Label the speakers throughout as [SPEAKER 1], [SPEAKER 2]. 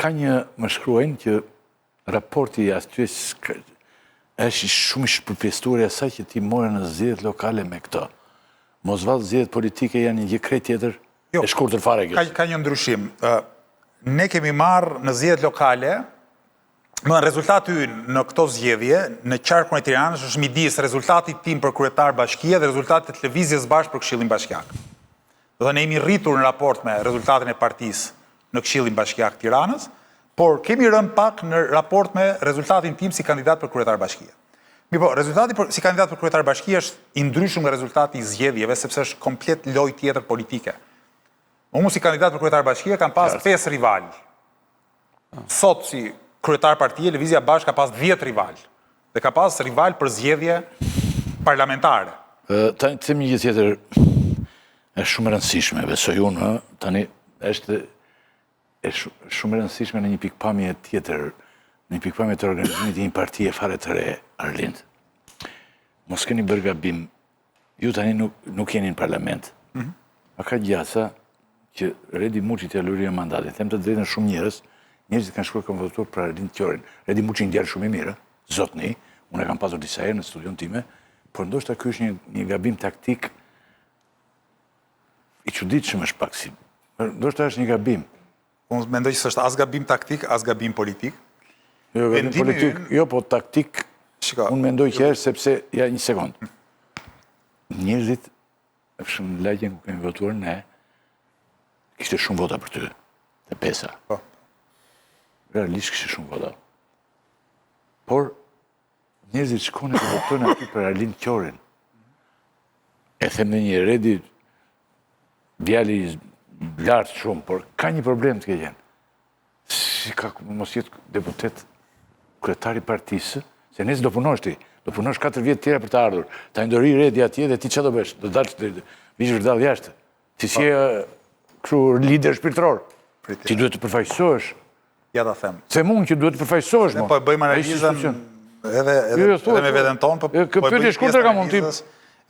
[SPEAKER 1] Ka një më shkruajnë që raporti i atyre është shumë i shpërpjestuar i asaj që ti more në zgjedhjet lokale me këto. Mos vallë zgjedhjet politike janë një gjë krejt tjetër, jo, e shkurtër fare
[SPEAKER 2] kjo. Ka, ka një ndryshim. Ne kemi marrë në zgjedhjet lokale, më rezultati ynë në këto zgjedhje, në qarkun e Tiranës, është midis rezultatit tim për kryetar bashkie dhe rezultatit të Lëvizjes Bashkë për Këshillin Bashkiak. Do të thënë ne jemi rritur në raport me rezultatin e partisë në Këshillin Bashkiak të Tiranës, por kemi rënë pak në raport me rezultatin tim si kandidat për kryetar bashkie. Mirëpo, rezultati për, si kandidat për kryetar bashkie është i ndryshëm nga rezultati i zgjedhjeve, sepse është komplet lojë tjetër politike. Unë si kandidat për kryetar bashkie kam pas 5 rivalë. Sot si kryetar partie, Lëvizja Bashkë ka pas 10 rivalë. Dhe ka pas rivalë për zgjedhje parlamentare.
[SPEAKER 1] Tani të them një gjë tjetër, është shumë e rëndësishme, besoj unë, tani është e shumë e rëndësishme në një pikëpamje tjetër, në një pikëpamje të organizimit të një partie fare të re, Arlind. Mos keni bërë gabim Ju tani nuk, nuk jeni në parlament. Mm -hmm. A ka gjasa që Redi Muçi t'ia lërë mandatin? Them të drejtën shumë njerëz, njerëzit kanë shkuar kanë votuar për Arlind Qorin. Redi Muçi një djalë shumë i mirë, zotni, unë e kam pasur disa herë në studion time, por ndoshta ky është një, një gabim taktik i çuditshëm është pak si. Ndoshta është një gabim.
[SPEAKER 2] Unë mendoj që s'është as gabim taktik, as gabim politik.
[SPEAKER 1] Jo, gabim politik, jo, po taktik, Shiko, unë mendoj që është sepse, ja një sekond, njerëzit, shumë në lagjen ku kemi votuar ne, kishte shumë vota për ty, te pesa. Po. Realisht kishte shumë vota. Por, njerëzit shkonin të votojnë aty për Arlind Qorin. E them në një Redi, djali i lartë shumë, por ka një problem të keqen. Si ka mos jetë deputet kryetari i partisë, se nëse do punosh ti, do punosh 4 vjet tjera për të ardhur. Tani do rri Redi atje dhe ti çfarë do bësh? Do dalësh të vish vërdall jashtë. Ti si je kështu lider shpirtëror. Ti duhet të përfaqësohesh.
[SPEAKER 2] Ja ta them.
[SPEAKER 1] Them unë që duhet të përfaqësohesh.
[SPEAKER 2] Ne po e bëjmë analizën edhe edhe jo, jo, edhe me veten tonë, po po e bëjmë
[SPEAKER 1] shkurtër kam unë ti.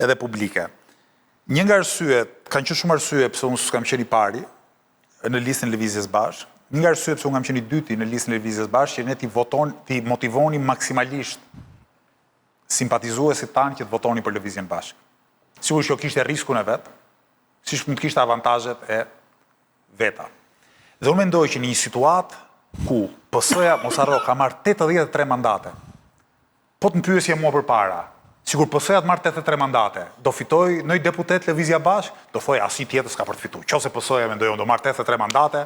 [SPEAKER 2] Edhe publike. Një nga arsyet, kanë qenë shumë arsye pse unë s'kam qenë i pari në listën e Lëvizjes Bashkë. Një nga arsyet pse unë kam qenë i dyti në listën e Lëvizjes Bashkë, që ne t'i voton, t'i motivonim maksimalisht simpatizuesit tanë që të votonin për Lëvizjen Bashkë. Sigurisht kjo kishte riskun e vet, siç mund të kishte avantazhet e veta. Dhe unë mendoj që në një situatë ku PS-ja, mos harro, ka marrë 83 mandate. Po të më pyesje mua përpara, sikur PS-ja të marrë 83 mandate, do fitojë ndonjë deputet Lëvizja Bashkë? Do thoja asnjë tjetër s'ka për të fituar. Qoftë se PS-ja mendoj unë do marrë 83 mandate,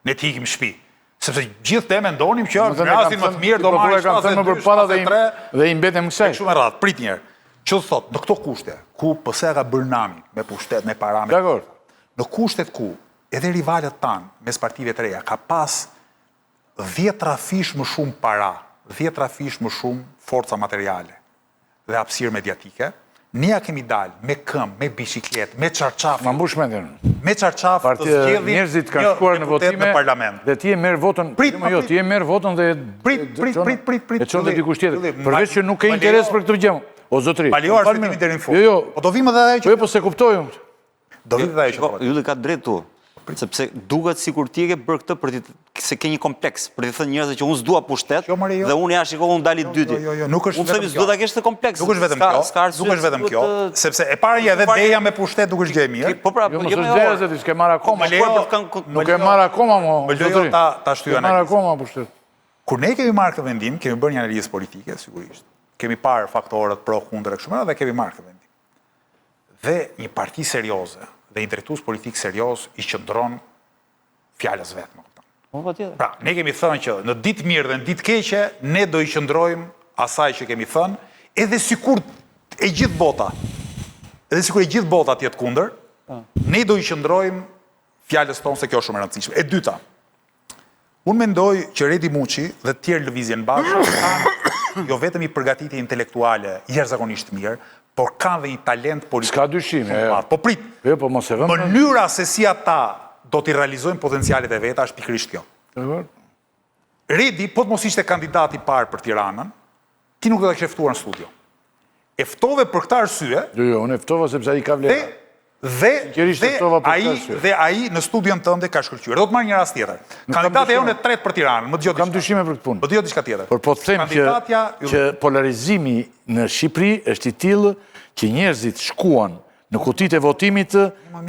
[SPEAKER 2] ne të ikim në shtëpi. Sepse gjithë ne mendonim që në rastin më të mirë do marrë 72,
[SPEAKER 1] 73 dhe i mbetem kësaj.
[SPEAKER 2] Kështu me radhë, prit një herë. Që do thotë, në këto kushte, ku PS-ja ka bërë namin me pushtet, me para, me
[SPEAKER 1] Dakor.
[SPEAKER 2] Në kushtet ku edhe rivalët tanë mes partive të reja ka pas dhjetra fish më shumë para, dhjetra fish më shumë forca materiale dhe hapësirë mediatike, ne ia kemi dalë me këmbë, me biçikletë, me çarçaf.
[SPEAKER 1] Ma mbush mendjen.
[SPEAKER 2] Me çarçaf të
[SPEAKER 1] zgjedhim njerëzit kanë shkuar në votime
[SPEAKER 2] në parlament.
[SPEAKER 1] Dhe ti e merr votën,
[SPEAKER 2] prit,
[SPEAKER 1] jo, jo, ti e merr votën dhe
[SPEAKER 2] prit, prit, prit, prit, prit.
[SPEAKER 1] E çon te dikush tjetër. Përveç që nuk ke interes për këtë gjë. O zotëri.
[SPEAKER 2] Pa lejo arsyetimin deri në fund.
[SPEAKER 1] Jo, jo.
[SPEAKER 2] Po do vijmë edhe ajo
[SPEAKER 1] që Po jo, po s'e kuptoj unë.
[SPEAKER 2] Do vijmë edhe ajo që
[SPEAKER 3] thotë. Ylli ka drejt tu. Sepse duket sikur ti e ke bërë këtë për të se ke një kompleks, për t'i thënë njerëzve që unë s'dua pushtet
[SPEAKER 2] jo, jo.
[SPEAKER 3] dhe unë ja shiko unë dal i
[SPEAKER 2] jo,
[SPEAKER 3] dyti.
[SPEAKER 2] Jo, jo, jo, nuk është
[SPEAKER 3] vetëm kjo. S'do ta kesh këtë kompleks.
[SPEAKER 2] Nuk është vetëm kjo. Nuk është vetëm kjo, sepse e para një edhe deja me pushtet nuk është gjë e
[SPEAKER 1] mirë. Po pra, po jo, jo, jo, jo, s'ke marrë akoma. Nuk e marrë akoma mo.
[SPEAKER 2] Më lejo ta ta shtyj
[SPEAKER 1] analizën. Marrë akoma pushtet.
[SPEAKER 2] Kur ne kemi marrë këtë vendim, kemi bërë një analizë politike sigurisht. Kemi parë faktorët pro kundër e kështu me radhë dhe kemi marrë këtë vendim. Dhe një parti serioze dhe një drejtues politik serioz i qëndron fjalës vet, më
[SPEAKER 3] kupton. Po patjetër.
[SPEAKER 2] Pra, ne kemi thënë që në ditë mirë dhe në ditë keqe ne do i qëndrojmë asaj që kemi thënë, edhe sikur e gjithë bota, edhe sikur e gjithë bota të jetë kundër, po. ne do i qëndrojmë fjalës tonë se kjo është shumë e rëndësishme. E dyta, Unë mendoj që Redi Muçi dhe të tjerë Lëvizjen Bashkë kanë jo vetëm një përgatitje intelektuale jashtëzakonisht të mirë, por kanë dhe një talent
[SPEAKER 1] politik. S'ka dyshim,
[SPEAKER 2] shumë të madh. Po prit.
[SPEAKER 1] Jo, po mos e
[SPEAKER 2] vëmë. Mënyra se si ata do t'i realizojnë potencialet e veta është pikërisht kjo. Redi, po të mos ishte kandidati i parë për Tiranën, ti nuk do ta kishe ftuar në studio. E ftove për këtë
[SPEAKER 1] arsye. Jo, jo, unë e ftova sepse ai ka vlera.
[SPEAKER 2] Dhe dhe ai dhe ai në studion tënde ka shkëlqyer. Do të marr një rast tjetër. Kandidatja jonë e tretë për Tiranën, më dëgjo diçka.
[SPEAKER 1] Kam dyshime për këtë punë.
[SPEAKER 2] Më dëgjo diçka tjetër.
[SPEAKER 1] Por po të them që që polarizimi në Shqipëri është i tillë që njerëzit shkuan në kutitë e votimit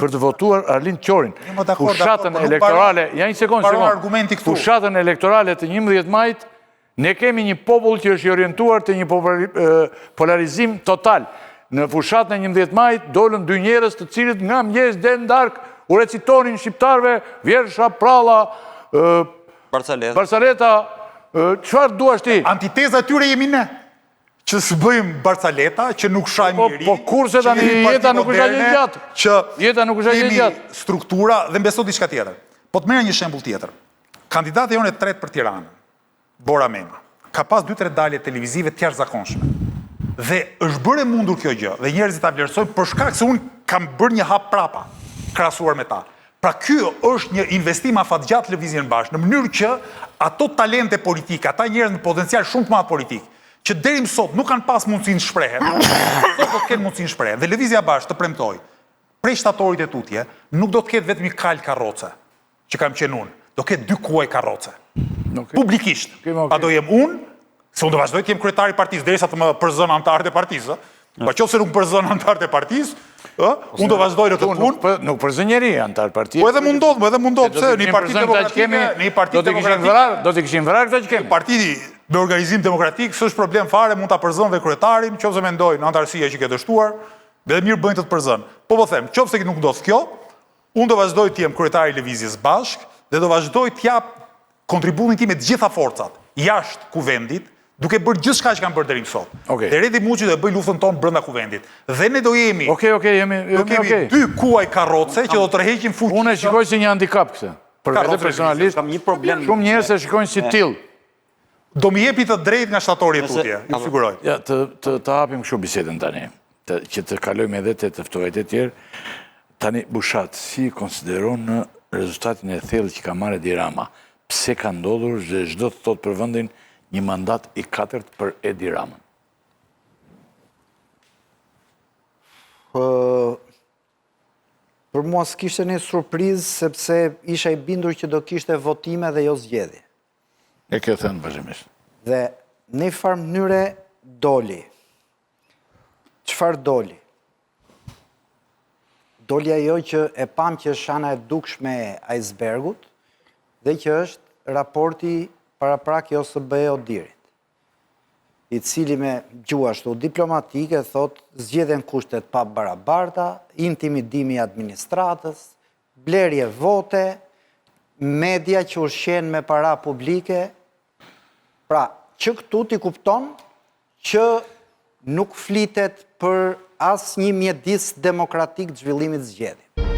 [SPEAKER 1] për të votuar Arlind Qorin. Fushatën elektorale, ja një sekondë, sekondë. Fushatën elektorale të 11 majit, ne kemi një popull që është i orientuar te një polarizim total. Në fushatën e 11 majit, dolën dy njerëz të cilët nga mëngjesi deri në darkë u recitonin shqiptarëve, vjersha, pralla, barcaleta, çfarë duash ti?
[SPEAKER 2] Antiteza e tyre jemi ne. që s'bëjmë barcaleta, që nuk shajmë
[SPEAKER 1] po,
[SPEAKER 2] njeri,
[SPEAKER 1] po kurse tani jeta nuk është aq e gjatë.
[SPEAKER 2] Që
[SPEAKER 1] jeta nuk është aq e gjatë.
[SPEAKER 2] Struktura dhe më beso diçka tjetër. Po të merr një shembull tjetër. Kandidatja jonë e tretë për Tiranën, Bora Mema, ka pas 2-3 dalje televizive të jashtëzakonshme. Dhe është bërë e mundur kjo gjë dhe njerëzit ta vlerësojnë për shkak se unë kam bërë një hap prapa krahasuar me ta. Pra ky është një investim afatgjatë në Lëvizjen Bashkë, në mënyrë që ato talente politike, ata njerëz me potencial shumë të madh politik, që deri më sot nuk kanë pas mundësinë të shprehen, sot do të kenë mundësinë të shprehen. Dhe Lëvizja Bashkë të premtoj, prej shtatorit e tutje, nuk do të ketë vetëm një kalë karroce, që kam qenë unë, do ketë dy kuaj karroce.
[SPEAKER 1] Okay.
[SPEAKER 2] Publikisht.
[SPEAKER 1] Okay, okay.
[SPEAKER 2] Pa do jem unë, se unë do vazhdoj të jem kryetari i partisë derisa të më përzën anëtarët e partisë, ë. Pa qoftë se nuk më përzën anëtarët e partisë, ë, unë do vazhdoj në këtë
[SPEAKER 1] punë. Nuk, nuk përzën njeri anëtar partie.
[SPEAKER 2] Po edhe mund ndodh, po edhe mund ndodh, pse në një parti demokratike, në një parti
[SPEAKER 1] do të kishin vrarë, do të kishin vrarë këta që kemi.
[SPEAKER 2] Parti me organizim demokratik, s'është problem fare, mund ta përzën dhe kryetarin, qoftë se mendojnë anëtarësia që ke dështuar, dhe mirë bëjnë të të përzën. Po po them, qoftë se nuk ndodh kjo, Unë do vazhdoj të jem kryetari i Lëvizjes Bashkë dhe do vazhdoj të jap kontributin tim me të gjitha forcat jashtë Kuvendit, duke bërë gjithçka që kam bërë deri më sot.
[SPEAKER 1] Okej.
[SPEAKER 2] Dhe Redi Muçi do e bëjë luftën tonë brenda Kuvendit. Dhe ne do jemi
[SPEAKER 1] Okej, okej, jemi
[SPEAKER 2] do
[SPEAKER 1] jemi
[SPEAKER 2] kemi
[SPEAKER 1] okej.
[SPEAKER 2] dy kuaj karroce që do tërheqin fuqishëm.
[SPEAKER 1] Unë e shikoj si një handikap këtë. Për vete personalisht,
[SPEAKER 3] Kam një problem.
[SPEAKER 1] shumë njerëz e shikojnë si tillë.
[SPEAKER 2] Do më jepni të drejtë nga shtatori e tutje, ju siguroj.
[SPEAKER 1] Ja, të, të, të hapim kështu bisedën tani, të, që të kalojmë edhe te të ftuarit e tjerë. Tani, Bushat, si konsideron në rezultatin e thellë që ka marrë Edi Rama? Pse ka ndodhur dhe ç'do të thotë për vendin një mandat i katërt për Edi Ramën?
[SPEAKER 4] Për mua s'kishte një surprizë, sepse isha i bindur që do kishte votime dhe jo zgjedhje.
[SPEAKER 1] E ke thënë vazhdimisht.
[SPEAKER 4] Dhe në një farë mënyre doli. Çfarë doli? Doli ajo që e pamë që është ana e dukshme e icebergut dhe që është raporti paraprak i OSBE-ODIHR-it, i cili me gjuhë ashtu diplomatike thotë zgjedhje në kushte të pabarabarta, intimidimi i administratës, Blerje vote, media që ushqehen me para publike, pra që këtu ti kupton që nuk flitet për asnjë mjedis demokratik të zhvillimit të zgjedhjeve.